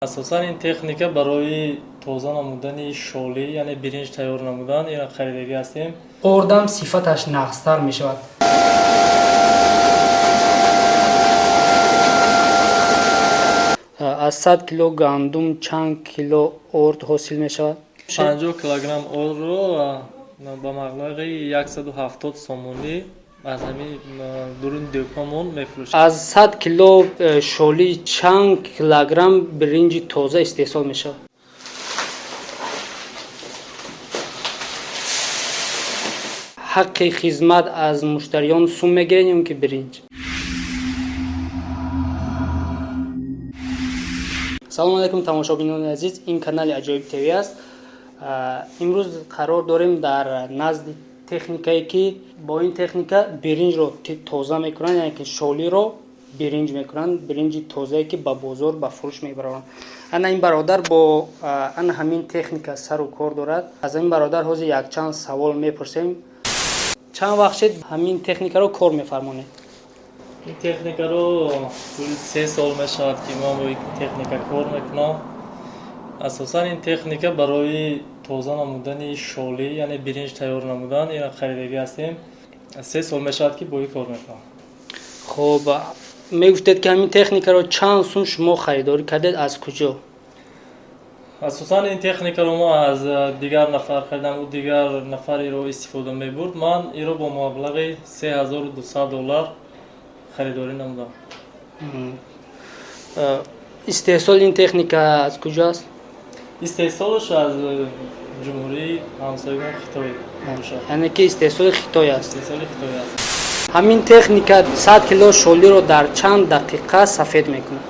Асосан ин техника барои тоза намудани шолӣ, яъне биринҷ тайёр намудан, ина харидагӣ ҳастем. Ордам сифаташ нағзтар мешавад. Аз 100 кило гандум чанд кило орд ҳосил мешавад? 50 килограмм ордро ба маблағи 170 сомонӣ аз ҳамин дуруни дӯконмон мефурӯшем. Аз 100 кило шолӣ чанд килограмм биринҷи тоза истеҳсол мешавад? Ҳаққи хизмат аз муштариён сум мегиред ё ки биринҷ? Салому алайкум, тамошобинони азиз, ин канали Аҷоиб ТВ аст. Имрӯз қарор дорем дар назди техникае, ки бо ин техника биринҷро тоза мекунанд, яъне ки шолиро биринҷ мекунанд, биринҷи тозае, ки ба бозор ба фурӯш мебаранд. Ана ин бародар бо ана ҳамин техника сару кор дорад. Аз ин бародар ҳозир якчанд савол мепурсем. Чанд вақт шуд, ҳамин техникаро кор мефармонед? Ин техникаро тӯли 3 сол мешавад, ки ман бо ин техника кор мекунам. Асосан ин техника барои тоза намудани шолӣ, яъне биринҷ тайёр намудан, ина харидагӣ ҳастем. 3 сол мешавад, ки бо ин кор мекунам. Хуб, мегуфтед, ки ҳамин техникаро чанд сум шумо харидорӣ кардед, аз куҷо? Асосан ин техникаро мо аз дигар нафар харидам. Ӯ дигар нафар иро истифода мебурд. Ман иро бо маблағи 3200 доллар харидорӣ намудам. Истеҳсоли ин техника аз куҷо аст? Истеҳсолаш аз ҷумҳурии ҳамсоягон Хитой мебошад. Яъне ки истеҳсоли Хитой аст? Истеҳсоли Хитой аст. Ҳамин техника 100 кило шолиро дар чанд дақиқа сафед мекунад?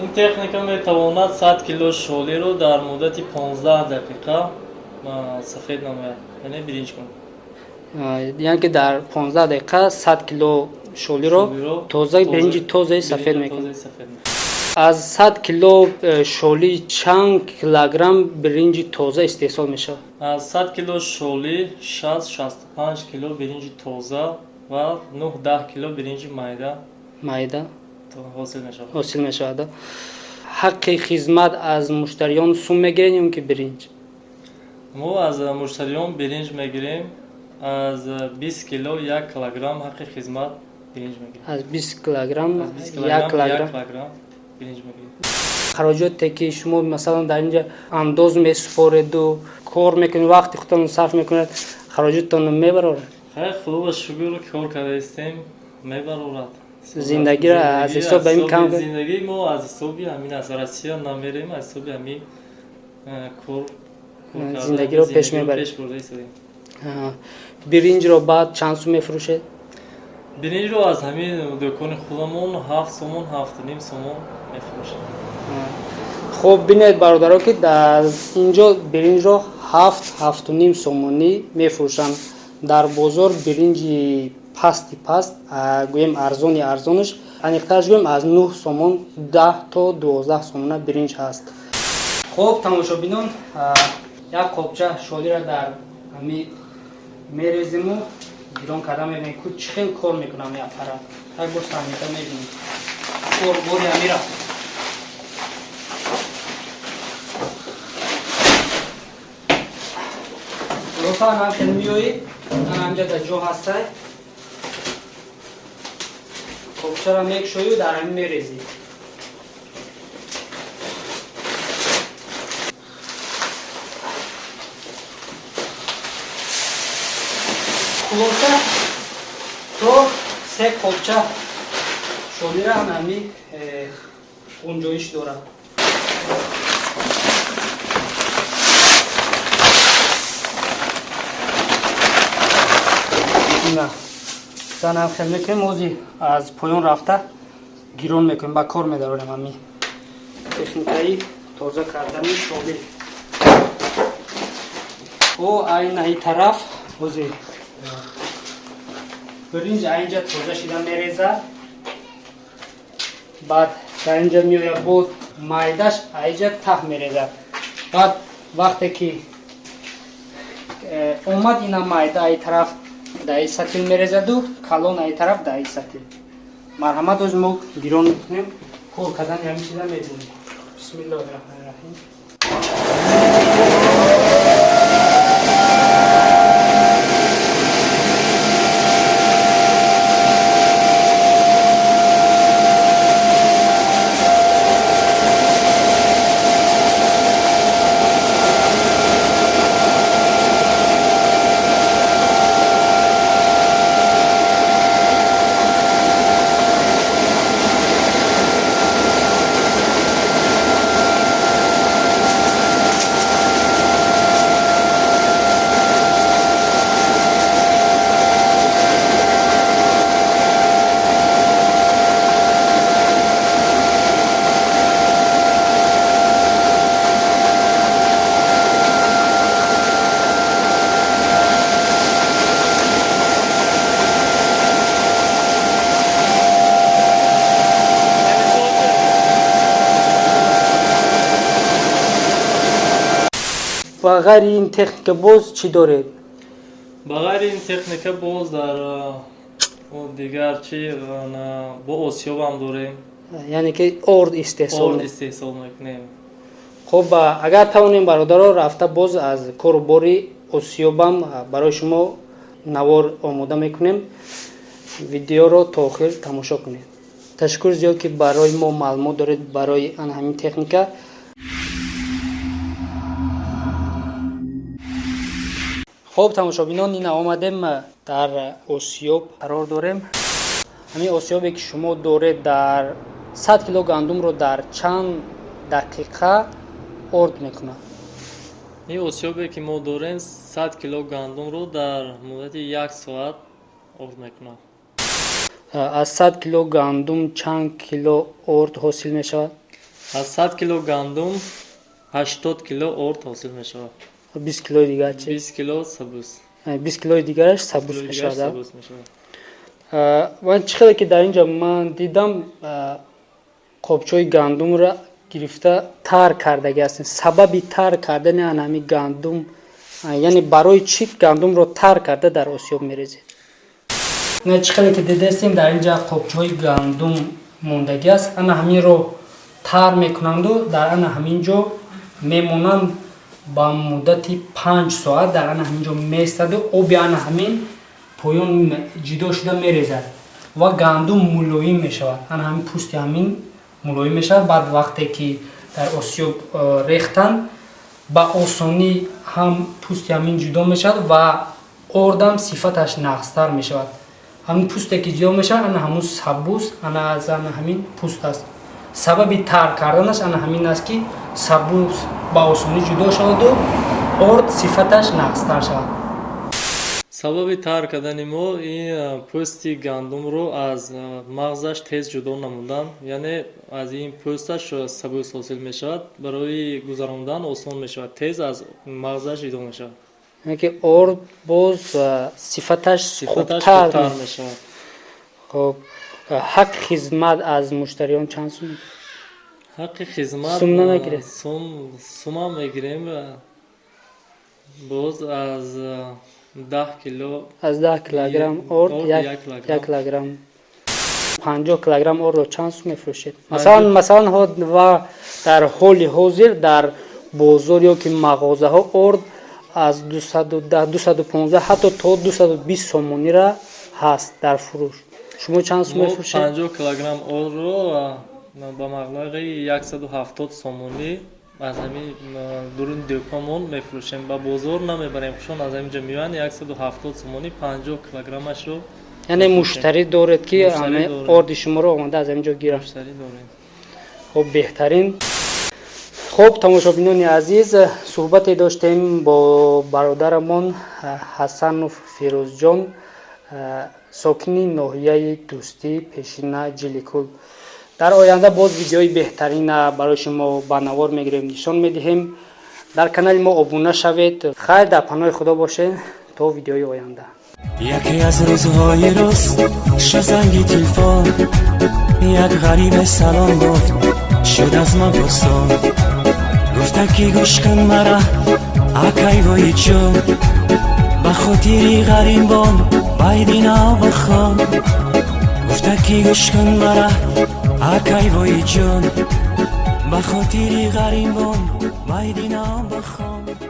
Ин техника метавонад 100 кило шолиро дар муддати 15 дақиқа сафед намояд, яъне биринҷ кунад. Яъне ки дар 15 дақиқа 100 кило шолиро тоза, биринҷи тозаи сафед мекунад. Аз 100 кило шолӣ чанд килограмм биринҷи тоза истеҳсол мешавад? Аз 100 кило шолӣ 60-65 кило биринҷи тоза ва 9-10 кило биринҷи майда майда ҳосил мешавад. Ҳосил мешавад. Ҳаққи хизмат аз муштариён сум мегиред ё ки биринҷ? Мо аз муштариён биринҷ мегирем. Аз 20 кило 1 килограмм ҳаққи хизмат биринҷ мегирем. Аз 20 килограмм 1 килограмм биринҷ мегирем. Хароҷоте, ки шумо, масалан, дар инҷа андоз месупореду кор мекунед, вақти худтонро сарф мекунед, хароҷоттонро мебарорад? Хайр, худоба шукр, кор кардаистем, мебарорад. Зиндагиро аз ҳисоб ба ин кам? Зиндагии мо аз ҳисоби ҳамин аст. Россия намерем, аз ҳисоби ҳамин кор. Зиндагиро пеш мебаред. Биринҷро баъд чанд сум мефурӯшед? Биринҷро аз ҳамин дӯкони худамон 7 сомон, 7,5 сомон мефурӯшем. Хуб, бинед, бародаро, ки дар инҷо биринҷро 7, 7,5 сомонӣ мефурӯшанд. Дар бозор биринҷи пасти паст, гӯем, арзони арзонаш, аниқтараш гӯем, аз 9 сомон, 10 то 12 сомона биринҷ ҳаст. Хуб, тамошобинон, як қобча шолира дар ҳами мерезиму гирон карда мебинем, ку чӣ хел кор мекунам ин аппарат. Як бор саҳнида мебинем кор бори ҳамира. Лутфан, ҳамхел меоӣ, ҳамҷа дар ҷо ҳастай, қобчаро мекушою дар ҳамин мерезӣ. Хулоса, то се қобча шолира ҳами ғунҷоиш дорад. На занам хел мекунем, ози аз поён рафта гирон мекунем, ба кор медарорем ҳами техникаи тоза кардани шолӣ. О, айнаи тараф ози биринҷ айнҷа тоза шида мерезад, баъд дар инҷа меояд, боз майдаш айҷа таҳ мерезад. Баъд вақте ки омад, ина майда ай тараф даи сатил мерезаду калон ай тараф даи сатил. Марҳамат, оз мо гирон мекунем, кор кардани ҳамин чиза медонем. Бисмиллоҳи раҳмони раҳим. Ба ғайри ин техника боз чӣ доред? Ба ғайри ин техника боз дар дигар чи бо осиёбам дорем. Яъне ки орд истеҳсол. Орд истеҳсол мекунем. Хуб, агар тавонем, бародаро, рафта боз аз кору бори осиёбам барои шумо навор омода мекунем. Видеоро то охир тамошо кунед. Ташаккур зиёд, ки барои мо маълумот доред барои ана ҳамин техника. Хуб, тамошобинон, ина омадем, дар осиёб қарор дорем. Ҳамин осиёбе ки шумо доред, дар 100 кило гандумро дар чанд дақиқа орд мекунад? Ин осиёбе ки мо дорем, 100 кило гандумро дар муддати як соат орд мекунад. Аз 100 кило гандум чанд кило орд ҳосил мешавад? Аз 100 кило гандум 80 кило орд ҳосил мешавад. 20 килои дигар чи? 20 кило сабус. 20 килои дигараш сабус мешавад. Сабус мешавад. Ман чӣ хеле ки дар инҷа ман дидам, қобчои гандумро гирифта тар кардаги ҳастем. Сабаби тар кардани ана ҳамин гандум, яъне барои чӣ гандумро тар карда дар осиёб мерезед? На, чӣ хеле ки дидастем, дар инҷа қобчои гандум мондагӣ аст. Ана ҳаминро тар мекунанду дар ана ҳамин ҷо мемонанд. Ба муддати 5 соат дар ана ҳамин ҷо меистаду оби ана ҳамин поён ҷидо шуда мерезад ва гандум мулоим мешавад. Ана ҳамин пӯсти ҳамин мулоим мешавад. Баъд вақте ки дар осиёб рехтанд, ба осонӣ ҳам пӯсти ҳамин ҷудо мешавад ва ордам сифаташ нағзтар мешавад. Ҳамин пӯсте ки ҷудо мешавад, ана ҳамун сабус, ана аз ана ҳамин пӯст аст. Сабаби тар карданаш ана ҳамин аст, ки сабус ба осонӣ ҷудо шаваду орд сифаташ нағзтар шавад. Сабаби тар кардани мо ин пӯсти гандумро аз мағзаш тез ҷудо намудан, яъне аз ин пӯсташ сабус ҳосил мешавад, барои гузарондан осон мешавад, тез аз мағзаш ҷудо мешавад. Яъне ки орд боз сифаташ сифаташ хубтар хубтар мешавад. Хуб, ҳаққи хизмат аз муштариён чанд сум? Ҳаққи хизмат Сум намегиред? Сум, сумам мегирем, боз аз 10 кило. Аз 10 килограмм орд орд як як килограмм. 1 килограмм. 50 килограмм ордро чанд сум мефурӯшед, масалан? Ва дар ҳоли ҳозир дар бозор ё ки мағозаҳо орд аз 210, 215, ҳатто то 220 сомонира ҳаст дар фурӯш. Шумо чанд сум Мо мефурӯшед? 50 килограмм ордро ба маблағи 170 сомонӣ аз ҳамин дуруни дӯконмон мефурӯшем. Ба бозор намебарем, хушон аз ҳамин ҷо меоянд, 170 сомонӣ 50 килограммашро. Яъне муштарӣ доред, ки Муштарӣ ҳама дорем. Орди шуморо омада аз ҳамин ҷо гиранд? Муштарӣ дорем. Хуб, беҳтарин. Хуб, тамошобинони азиз, суҳбате доштем бо бародарамон Ҳасанов Фирӯзҷон, сокини ноҳияи Дӯстӣ, пешина Ҷиликул. Дар оянда боз видеои беҳтарина барои шумо ба навор мегирем, нишон медиҳем. Дар канали мо обуна шавед. Хайр, дар паноҳи Худо бошед то видеои оянда. Яке аз рӯзҳои рӯз шуд занги телефон, як ғарибе салом гуфт, шуд аз ман пурсон. Гуфта ки гӯш кун мара, акай вои ҷон, ба хотири ғарибон байдина бихон. Гуфта ки гӯш кун мара, акай вои ҷон. Ба хотири ғарибон вай динам бихон.